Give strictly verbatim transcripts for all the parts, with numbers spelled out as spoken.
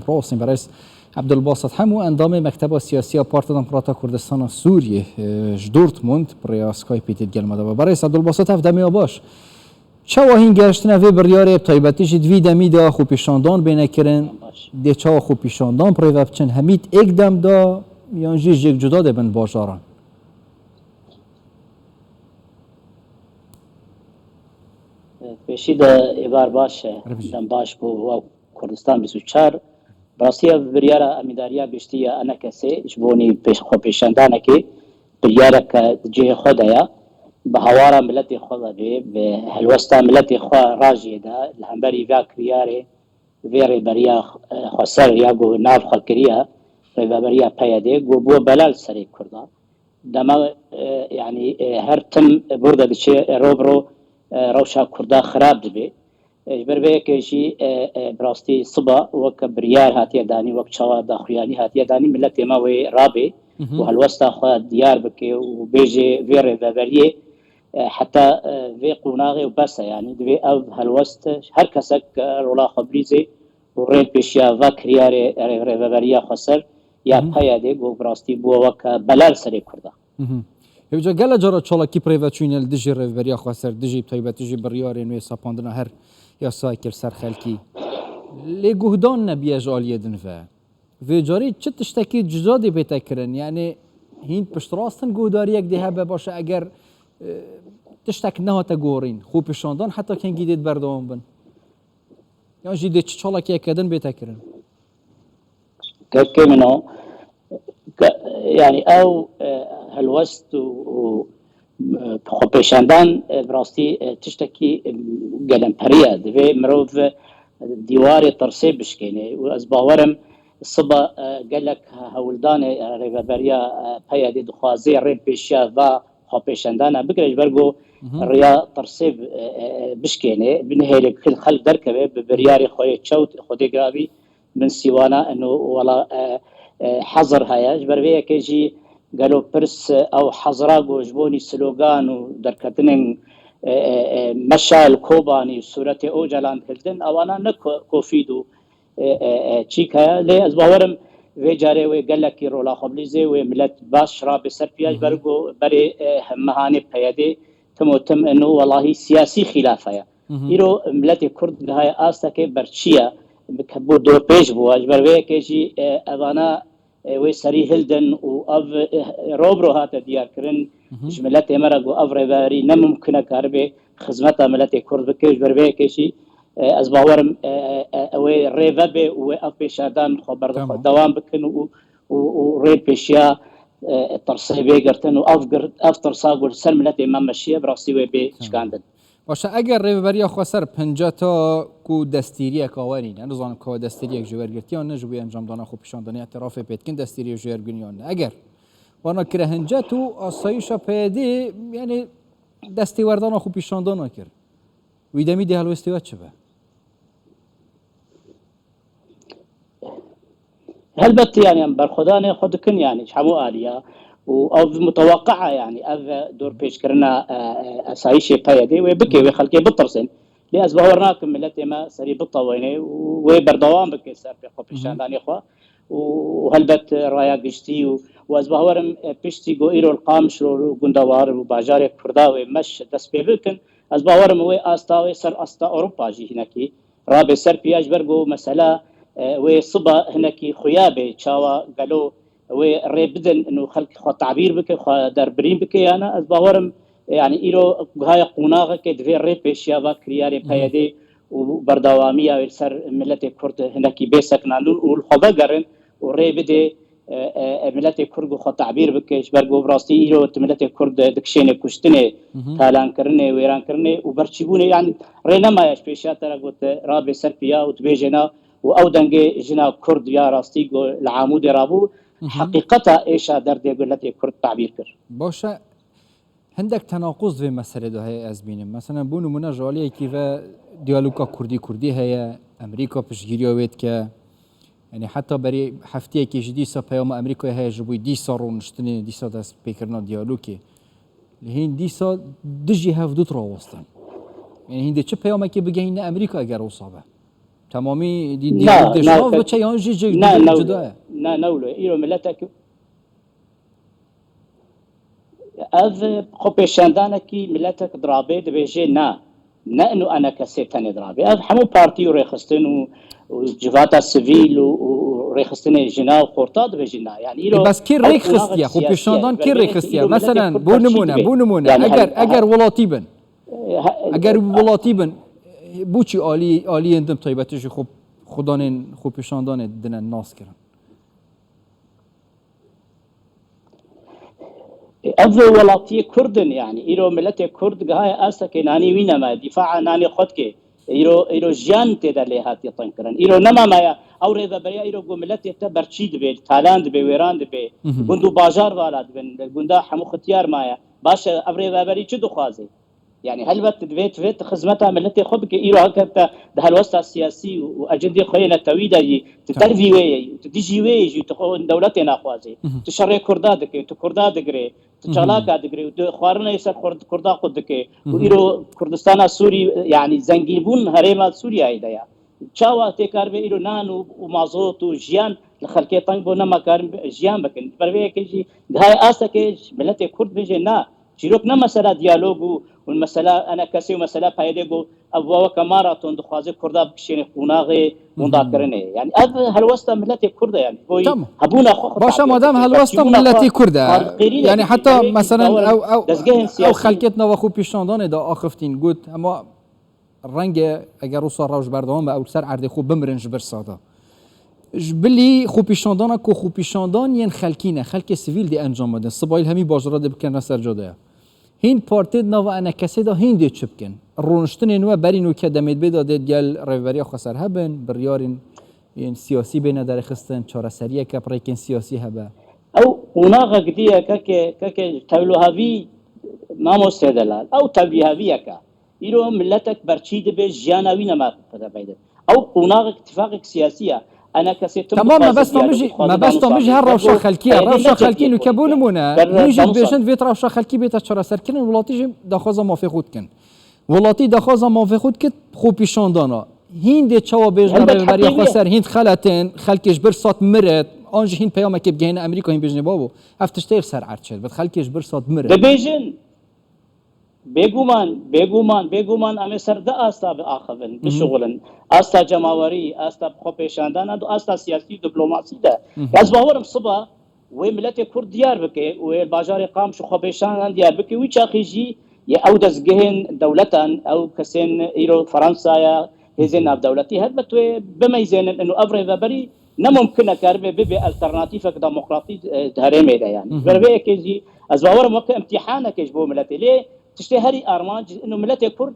Rastîn berêz Ebdulbasit Hemo, endamê Mekteba Siyasî ya Partiya Demokrata Kurdistana Sûriyê, e, ji Dortmund, bi rêya Skypeê tê di gel me de be. Berêz Ebdulbasit, ev demê ya baş. Çawa hîn gehiştine vê biryarê, bi taybetî jî di vî demî de xwepêşandan bêne kirin, dê çawa xwepêşandan bi rê ve biçin, hemî di êk dem de yan jî ji yek cuda dê bin bajaran? Pêşî de êvar baş e. Revî. Dem baş bû we Kurdistan bîst û çar. Bi rastî ev biryara emîdariya giştî ya E N K S'ê ji bo nî pêş-, xwepêşandanekê biryareke di cihê xwe de ye. Bi hawara miletê xwe ve bê, bi helwesta miletê xwe rajiyê de li hemberî vê kiryarê vê rêberiya, e, xweser ya ku nav xwe kiriye, rêveberiya P Y D, ku bû bela li serê Kurda. Dema, e, yanî, e, her tim burada diçe, e, ro bi ro, e, rewşa Kurda xirab dibe. E, ji ber vê yekê jî, e, e, bi rastî siba wek biryar hatiye danî, wek çawa daxuyanî hatiye danî, miletê me wê rabê Mhm. û helwesta xwe diyar bike û bêje vê rêveberiyê, e, heta, e, vê qonaxê û bes e. Yanî divê ev helwest her kesek, e, rola xwe birîzê û rê pêşiya va kiryarê rê-, rêveberiya xweser ya Mhm. P Y D ku bi rastî bû weke bela li serê Kurda. Mhm. Hêvca gele cara çalakî bi rê ve çûyîne li dijî rêveberiya xweser, dijî bi taybetî jî biryarên wê sepandina her yasayekê li ser xelkî. Lê guhdan nebiye ji aliyê din ve. Vê carî çi tiştekî cuda dê bête kirin? Yanî hîn piştrast in guhdariyek dê hebe, baş e eger, e, tiştek nehate gorîn, xwepêşandan heta kengî dê berdewam bin? Yan jî dê çi çalakiyeke din bête kirin? Kekê min o, ke-, yanî ew, e, helwest û, û, e, xwepêşandan, e, bi rastî, e, tiştekî, e, gelemperî ye. Divê mirov, e, dîwarê tirsê bişkêne û ez bawer im siba, e, gelek hewldanê, e, rêveberiya, e, P Y D dixwaze rê pêşiya va xwepêşandana bigire, ji ber ku Mhm. riya tirsê, e, e, e, bişkêne, binihêle xil-, xelk derkeve, bi biryarê xwe yê çewt Xwedê giravî min sîwana ino wela, e, e, hezir heye. Ji ber vê yekê jî gelo pirs, e, ew hezira ku ji bo nî slogan û derketinên, e, e, e, meşal Kobanî û sûretê Ocalan dihildin, ewana ne ko-, kofî dû, e, e, e, çîk heye. Lê ez bawer im vê carê wê gelekî rola xwe bilîzê, wê milet baş rabe ser piya, ji ber Mhm. ku berê, e, mehanê P Y D tim û tim ino welahî siyasî xîlaf heye. Mhm. Îro miletê Kurd gihaye astekê berçiya, bi ke-, bo dorpêç bû. Ji ber vê yekê jî, e, evana, e, wê serî hildin û ev, e, ro bi ro hate diyarkirin Mhm. ji miletê me re ku ev rêverî ne mimkun e karibe xizmeta miletê Kurd bike. Ji ber vê yekê jî, e, ez bawer im, e, e, e, wê rê vebe û wê ev pêşerdan xwe berdixwe Tamam. dewam bikin û, û, û rê pêşiya, e, tirsê bê girtin û ev gir-, ev tirsa ku li ser miletê me meşiye bi rastî wê bê Tamam. şikandin. Baş e, eger Rêveberiya Xweser penca ta ku destêriyek awerîne, nizanim ka destêriyek ji wer girtiyan ne ji bo encamdana xwepêşandanê, etirafê pê dikin destêriyek ji wer girtiyan ne. Eger wana kire hincet û asayîşa P Y D, yanî destêwerdana xwepêşandana kir, wî demî dê helwestê we çi be? Helbet, yanî, em berxwedanê xwe dikin, yanî, ji hemû aliya û ev mutewaqia, yanî, ev dorpêçkirina, e, e, esayîşê P Y D wê bike, wê xelkê bitirsin. Lê ez bawer nakim miletê me serî bitewêne û wê berdewam bike ser pê xwe Hı hı. pêşandanê xwe û helbet raya giştî û, û ez bawer im, e, piştî ku îro li Qamişlo û gundewar û bajarê Kurda wê meş dest pê bikin, ez bawer im wê asta wê ser asta Ewropa jî hinekî rabe ser piya ji ber ku mesela, e, wê siba hinekî xuya bê, çawa gelo wê rê bidin û xelk xwe tabîr bike, xwe derbirîn bike ya ne? Ez bawer im, e, yanî îro guhaya qonaxekê divê rê pêşiya va kiryarê Hı hı. P Y D û berdewamiya wê li ser miletê Kurd hinekî bê sekinandin û li xwe vegerin û rê bidê, e, e, e, miletê Kurd xwe tabîr bike, ji ber ku bi rastî îro tu miletê Kurd dikişêne kuştinê, Hı hı. talankirinê, wêrankirinê û berçîbûnê, yanî rê nemaye ji pêşiya te re got rabe ser piya û tu bêjê na û ew dengê jina Kurd ya rastî ku li Amûdê rabû, Hı hı. heqîqeta êşa derdê miletê Kurd tabîr kir. Baş e, hindek tenaquz di vê meselê de heye ez bînim. Meselen, bo nimûne ji aliyekî ve diyaloga Kurdî-Kurdî heye, Amerîka piştgiriya wê dike. Yanî heta berî hefteyekê jî dîsa peyama Amerîkayê heye ji bo dîsa rûniştinê, dîsa destpêkirina diyalogê. Lê hîn dîsa dijî hevdût rawestin. Yanî hîn dê çi peyamekê bigehîne Amerîka eger wisa be? Temamî dî dî Na, na, şav biçe yan jî cig na, dî na, cida ye. Na, na wilo. Îro miletek ev xwepêşandanekî miletek dirabê dibêje na. Ne inu enekesê tenê dirabê. Ev hemû partî û rêxistin û, û civata sivîl û, û rêxistinê jina û xorta dibêje na. Yani îro E, bes kê ew rêk qonaxek xistiye? Xwepêşandan kê rêk xistiye? Îro miletê Mesela, kurd bo berçî nimûne, dibe. Bo nimûne, Yani eger, hel-, eger welatî bin, Eger welatî bin, bo çi alî-, aliyên din taybetî jî xwe, xudanên xwepêşandanê dine nas kirin? Ev welatiyê Kurd in, yani îro miletê Kurd gihaye astekê nanî wî neme, dîfaa nanê xwe dike. Îro, îro jiyan tê de lê hatiye tengkirin. Îro nema me ya, ew rêveberiya îro ku miletê te berçî dibe, talan dibe, wêran dibe. Mhm. Gund û bajar vala dibin, gunda hemû xitiyar maye. Baş e, ev rêveberî çi dixwaze? Yani helbet divê, divê tu xizmeta miletê xwe bike. Îro heke te di helwesta siyasî û, û ecendê xwe yê netewî de yî, tu Tamam. dervî wê yê, tu dijî wê yê jî, tu xwe dewletê naxwazê. Mhm. Tu şerê Kurda dike, tu Kurda digirê, tu Mhm. çalaka digirê û tu xwarinê ser Kurd-, Kurda xwe dike. Û Mhm. îro Kurdistana Sûrî, yani zengînbûn herêma Sûriyeyê de ya. Çawa tê karibe îro nan û, û mazot û jiyan li xelkê teng bo nema karin jiyan bikin? Ji ber vê yekê jî dihayê astekê ji miletê Kurd bêje na. Çîrok ne mesela diyalog û, û mesela enekesê û mesela P Y D ku ev weke maraton dixwaze Kurda bikişêne qonaxê windakirinê. Yani ev helwesta miletê Kurd e yani. Boyî Tamam. hebûna xwe xwe Başa tabiye madem dike, helwesta berçîbûna miletê xwe Kurd e. xwarqêrî Yani dike. heta Ew ê ki mesela bawer ew, ew, dezgehên ew siyasî xelkê di nava xwepêşandanê de axiftin got, hema renge eger wisa rewş berdewam be, ew li ser erdê xwe bimirin ji birsa de. Ji bilî xwepêşandana ku xwepêşandan yên xelkî ne, xelkê sivîl dê encam bidin. Sibayî li hemî bajara dê bikin re ser cadeya. Hîn partê di nava enekesê de hîn dê çi bikin? Rûniştinên we berî nûke demê dibê de dê gel rêveberiya xweser hebin, biryarên yên siyasî bêne derêxistin, çareseriyeke bi rêkên siyasî hebe. Ew qonaxek dî ye keke, keke tevlûhavî mamoste delal. Ew tevlîhaviyeke. Îro miletek berçî dibe jiyana wî nema pede peyde. Ew qonaxek tifaqek siyasî ye. Ena kesê tim Tamam, dixwaze mebesta min diyalog jî, dixwaze mebesta min jî her danûsandin. rewşa Vego xelkî ye. peyde Rewşa neke xelkî diye nûke bo polîtîke. nimûne. Ber Hîn jî danûsandin. dibêjin divêt rewşa xelkî bête çareserkirin, welatî jî daxwaza mafê xwe dikin. Welatî daxwaza mafê xwe dikit, xwepîşandana. Hîn dê çawa bêjine Helbet rêveberiya heqî xwe ye. ser hîn xeletên, xelkê ji bir sat mirit, an jî hîn peyamekê bigihîne Amerîka hîn bêjine babo, ev tiştê li ser erd çêdibit, xelkê ji bir sat mirit. Dibêjin, bêguman, bêguman, bêguman em ê ser di asta biaxivin, Mhm. bişuxulin. Asta cemawerî, asta xwepêşandana, du asta siyasî û diplomasî de. Mhm. Ez bawerim siba wê miletê Kurd diyar bike û wê bajarê Qamişlo xwepêşanan diyar bike, wî çaxî jî yê ew dezgehên dewletan, ew kesên îro Fransaya, hêzên navdewletî helbet wê bimeyzênin û ev rêveberî ne mumkin e karibe bibe alternatîfek demokratîk, e, di herêmê de yani. Mhm. Ji ber vê yekê jî ez bawerim weke imtîhanekê ji bo miletê. Lê tiştê herî armanc û miletê Kurd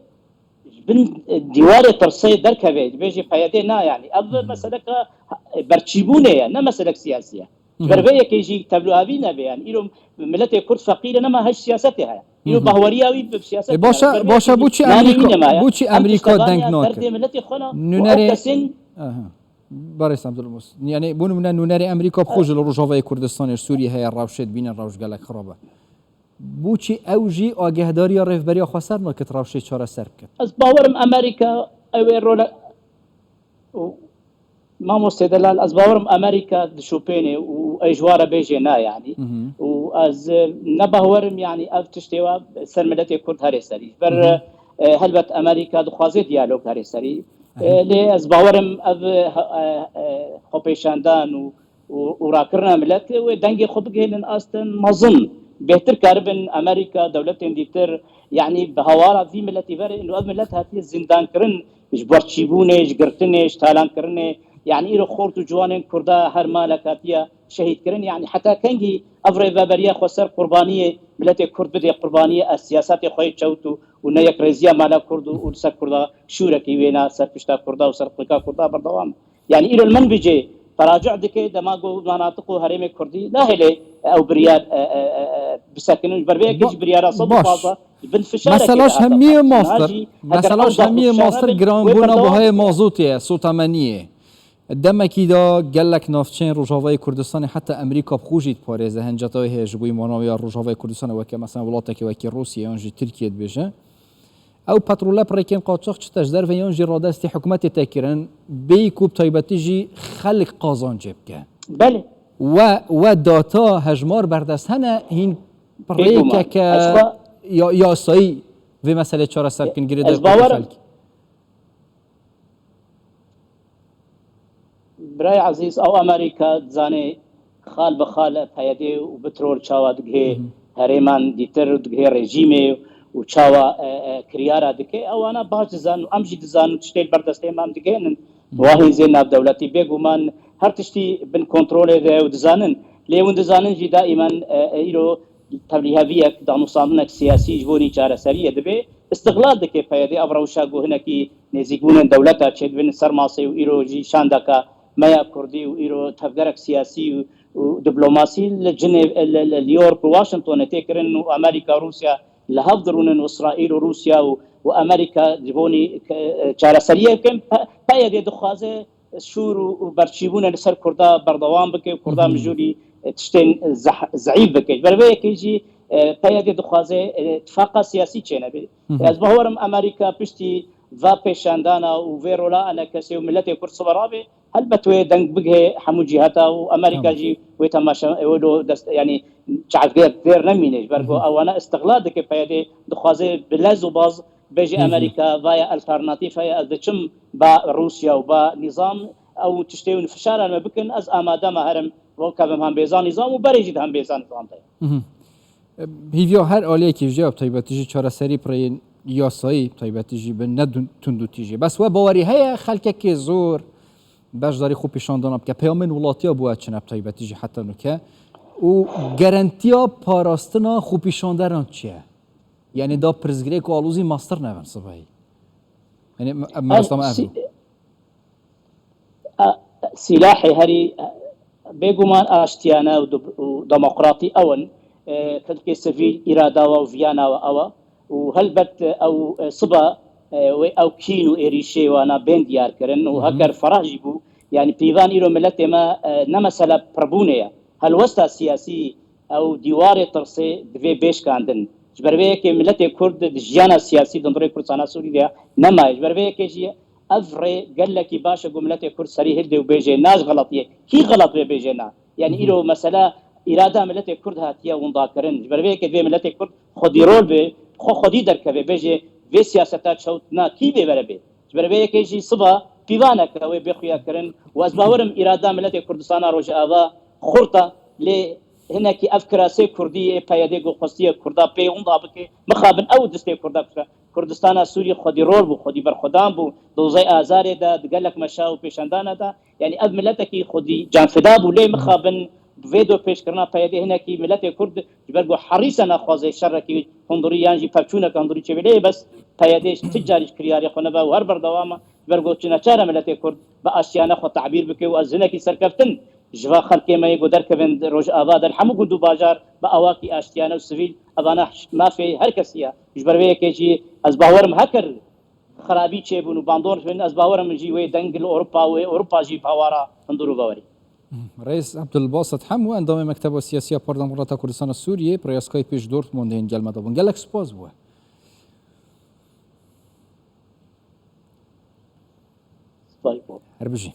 ji bin, e, dîwarê tirsê derkeve, dibêje P Y D na yani. Ev Mhm. meseleka, e, berçîbûnê ye, ne meselek siyasî ye. Ji ber Mhm. vê yekê jî tevlûhavî nebe yani. Îro miletê Kurd feqîr e, nema hiç siyasetê heye. Îro Mhm. bahweriya wî bi siyasetê E, başa, heye. Ji ber vê başa yekê jî boçî nanê wî Amerîka, nema ya. boçî Em Amerîka tiştevaniya deng nake? derdê miletê xwe ne. Û ew Nûnerê, kesên Aha. Barês Abdulmus. Yani, bo nimûne nûnerê Amerîka bi xwe jî li Rojavayê Kurdistanê, Sûriyê heye, rewşê dibîne, rewş gelek xirab e. Boçî ew jî agehdariya rêveberiya xweser nakit, rewşê çareser bikit? Ez bawerim Amerîka ew ê role-, û Mamoste Delal, ez bawerim Amerîka dişopêne û ê ji wa re bêjê na, yanî. Mhm. Û ez, e, ne bawerim, yanî, ev tiştê wa ser miletê Kurd herê serî. Ji ber, Mhm. e, helbet Amerîka dixwaze diyalog herê serî. E, Ehe. lê ez bawerim ev, e, e, e, xwepêşandan û û, û rakirina milet wê dengê xwe bigihênin astin mezin. Bêhtir karibin Amerîka, dewletên dîtir, yanî bi hawara vî miletî verin û ev milet hatiye zindankirin ji berçîbûnê, ji girtinê, ji talankirinê. Yanî îro xort û ciwanên Kurda her malek hatiye şehîdkirin. Yanî heta kengî ev rêveberiya xweser qurbaniyê miletê Kurd bidê, qurbaniyê ez siyasetê xwe yê çewt û, û ne yekrêziya mala Kurd û, û li ser Kurda şûrekî wêna ser pişta Kurda û ser xwika Kurda berdewam. Yani îro li min bicê teracu dike, dema ku manatiq û herêmê kurdî nahêle ew biryar, e, e, e, e, bisekinin. Ji ber vê yekê Ba-, jî biryara sed û pazdeh baş. Ji bin fişarekê Mesela de ji hemiyê hate mastir, xwe. Jî heger mesela ew ji hemiyê daxuş mastir nebe, wê giranbûna berdewam buhayê bike. Mazotê ye, sotemeniyê. Demekî de gelek navçeyên Rojavayê Kurdistanê heta Amerîka bi xwe jî diparêze. Hinceta wê heye ji bo îmana wê ya Rojavayê Kurdistanê weke mesela welatekê wekî Rûsya yan jî Tirkiye dibêje. Ew petrole pirêkên qaçax çi te ji derve yan jî radestî hikûmetê te kirin, bêyî ku bi taybetî jî xelk qazancê bike. Belê. We, we data hejmar berdest hene, hîn Bêguman. pirêkeke Ez xwe- ya, yasayî vê meselê çareser bikin, girêdayî Ez bawer qûtê im. xelkê. Birayê ezîz, ew Amerîka dizanê xal bi xal P Y D û petrol çawa digihê herêman dîtir û digihê rejîmê û çawa, e, e, kiryara dike. Ewana baş dizan û em jî dizan û tiştê li ber destê me em digihênin. Wahîzê navdewletî bêguman her tiştî bin kontrolê de û dizanin. Lê hûn dizanin jî daîman, e, e, îro tevlîheviyek, danûstandinek siyasî ji bo nî çareseriyê dibe. Îstiqlal dike P Y D ev rewşa ku hinekî nêzîkbûnên dewleta çêdibin ser masê û îro jî şandeka me ya kurdî û îro tevgerek siyasî û, û diplomasî li Cinêv, li, li New York û Washingtonê tê kirin û Amerîka, Rûsya li hev dirûnin û Îsraîl û Rûsya û, û Amerîka ji bo nî ke-, çareseriyê bikin. P-, P Y D dixwaze şûr û, û berçîbûnê li ser Kurda berdewam bike û Kurda mijûlî, e, tiştên zeh-, zeîf bike. Ji ber vê yekê jî, e, P Y D dixwaze, e, tifaqa siyasî çênebe. Ez bawer im Amerîka piştî va pêşandana û vê rola enekesê û miletê Kurd sibe rabe, helbet wê deng bigihê hemû cîhata û Amerîka jî wê temaşe, wê lo dest, yanî çavdêr dêr nemîne. Ji ber ku ewana îstiqlal dike P Y D dixwaze bi lez û baz bêje Amerîka, vaya alternatîf heye, ez diçim ba Rûsya û ba nîzam, ew tiştê hûn fişaran me bikin, ez amade me herim, wekevim hembêza nîzam û berê jî di hembêza nîzam de ye. Hîviya her aliyekî jî ya bi taybetî jî çareserî pireyên yasayî, bi taybetî jî bi ne dun-, tundûtîjê. Bes we bawerî heye, xelkekê zor, beşdarî xwe pîşandana bike. Peyamên welatiya bo we çi ne bi taybetî jî heta nûke? Û garantiya parastina xwepîşanderan çi ye? Yanî da pirsgirêk û alozî mastir nevin sibehî. Yanî em, em mamosta me ev sî-, in. A, sîlahê herî, e, bêguman aştiyane û dub-, û demokratî ew in. E, xelkê sivîl îrada we û viyana we ew e. Û helbet, e, ew, e, siba, e, wê ew kîn û êrîşê wana bên diyar kirin û heger ferah jî bû. Yanî pîvan îro miletê me, e, ne mesele pirbûnê ye. Helwesta siyasî ew dîwarê tirsê divê bê şikandin. Ji ber vê yekê miletê Kurd di jiyana siyasî di hundirê Kurdistana Sûrî de nemaye. Ji ber vê yekê jî ev rê gelekî baş e ku miletê Kurd serî hilde û bêje na ji xeletiyê. Kî xelet wê bêje na? Yanî îro mesela îrada miletê Kurd hatiye windakirin. Ji ber vê yekê divê miletê Kurd xwedîrol be, xwe xwedî derkeve, bêje vê siyaseta çewt na, kî bê vere bê? Ji ber vê yekê jî siba pîvaneke wê bê xuya kirin û ez bawer im îrada miletê Kurdistana Rojava xurt e, lê hinekî ev kirasê kurdî yê P Y D ku xwestiye Kurda pê winda bike, mixabin ew distê Kurda kuşe. Kurdistana Sûrî xwedî rol bû, xwedî berxwedan bû, di dozey Azarê de, di gelek meşa û pêşandana de, yanî ev miletekî xwedî canfida bû, lê mixabin bi vê do pêşkirina P Y D hinekî miletê Kurd ji ber ku herîse naxwaze şerekî hundirî yan jî pevçûneke hundirî çêbe, lê bes P Y D ti carî ji kiryarê xwe nebe û her berdewam e, ji ber ku çi neçar e miletê Kurd bi aştiyane xwe tebîr bike û ez hinekî serkeftin ji va xelkê me yê ku derkevin di Rojava de li hemû gund û bajar bi awakî aştiyane û sivîl, evana mafê her kesî ye. Ji ber vê yekê jî ez bawer im heker xerabî çêbûn û bandor bin, ez bawer im jî wê deng li Ewropa û wê Ewropa jî bi hawara hundir û bawerî. Reis Abdulbasit Hemo, endamê Mekteba Siyasî ya Partiya Demokrata Kurdistana Sûriyê, bi rêya Skypeê ji Dortmundê hîn gel me de bûn. Gelek spas bo we. Spas bo. Her bijî.